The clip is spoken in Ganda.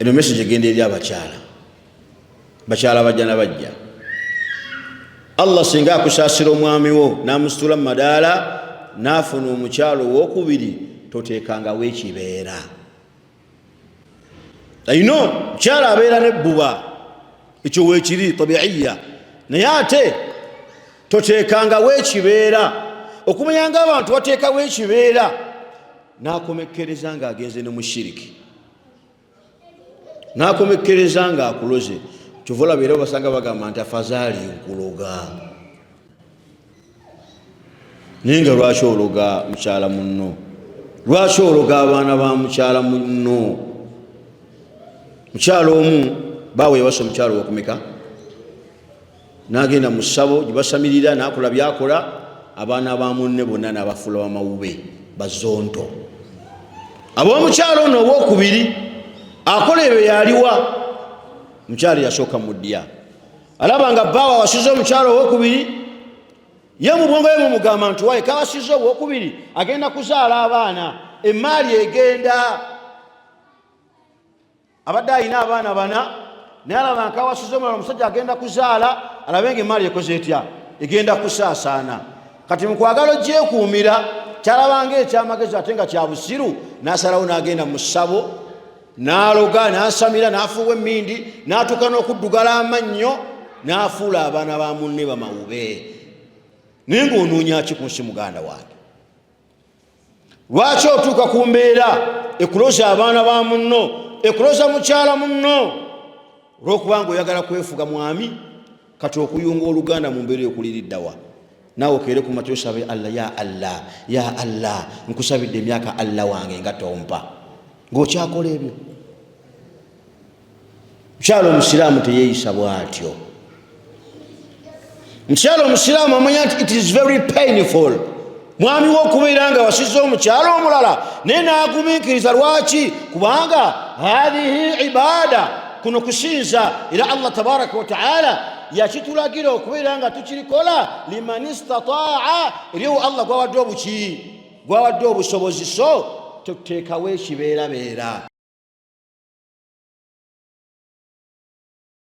Eno message egenda eri abakyala, bakyala bajja na bajja. Allah singa akusaasira omwami wo n'amusitula mu madaala n'afuna omukyalo owokubiri, toteekangawo ekibeera. Ayino mukyala abeera nebbuba, ekyo weekiri tabiiya, naye ate toteekangawo ekibeera. Okumanya nga abantu bateekawo ekibeera, n'akomekkereza ng'agenze ne mushiriki, n'akomekkereza ng'akuloze. Kyova olaba era obasanga bagamba nti afazaali nkuloga. Naye nga lwaki ologa mukyala munno? Lwaki ologa abaana ba mukyala munno? Mukyala omu baawe yawasa omukyala owokumeka, n'agenda mu ssabo gye basamirira, n'akola byakola, abaana ba munne bonna n'abafuula bamawube, bazonto. Ab'omukyalo ono owokubiri akola ebyo yaliwa mukyalo yasooka mu ddya, alaba nga bbaawe awasiza omukyalo owokubiri. Ye mu bwongo ye mumugamba nti waye kawasiza owokubiri agenda kuzaala abaana, emaali egenda. Abadde alina abaana bana, naye alaba nkawasiza omulala, omusajja agenda kuzaala, alabe nga emaali ekoze etya, egenda kusaasaana. Kati mukwagala ogyekuumira, kyalabanga ekyamagezi ate nga kya busiru, n'asalawo n'agenda mu ssabo, n'aloga, n'asamira, n'afuuwa emmindi, n'atuuka n'okuddugala amannyo, n'afuula abaana ba munne bamawube. Naye ng'onoonya ki ku nsi, muganda wange? Lwaki otuuka ku mbeera ekuloza abaana ba munno, ekuloza mukyala munno, olw'okuba nga oyagala kwefuga mwami? Kati okuyunga oluganda mu mbeera ekuliriddawa? Naawe okeere ku makya osabe Allah, ya Allah, ya Allah, nkusabidde emyaka, Allah wange, nga tompa, ng'okyakola ebyo. Mukyala omusiraamu teyeeyisa bw'atyo. Mukyala omusiraamu amanya nti it is very painful mwami we okubeera nga wasiza omukyala omulala, naye n'agumiikiriza. Lwaki? Kubanga hathihi ibada, kuno kusinza, era Allah tabaraka wataala yakitulagira okubeera nga tukirikola. Liman istataa, eriwo Allah gwawadde obuki, gwawadde obusobozi. So tuteekawo ekibeerabeera.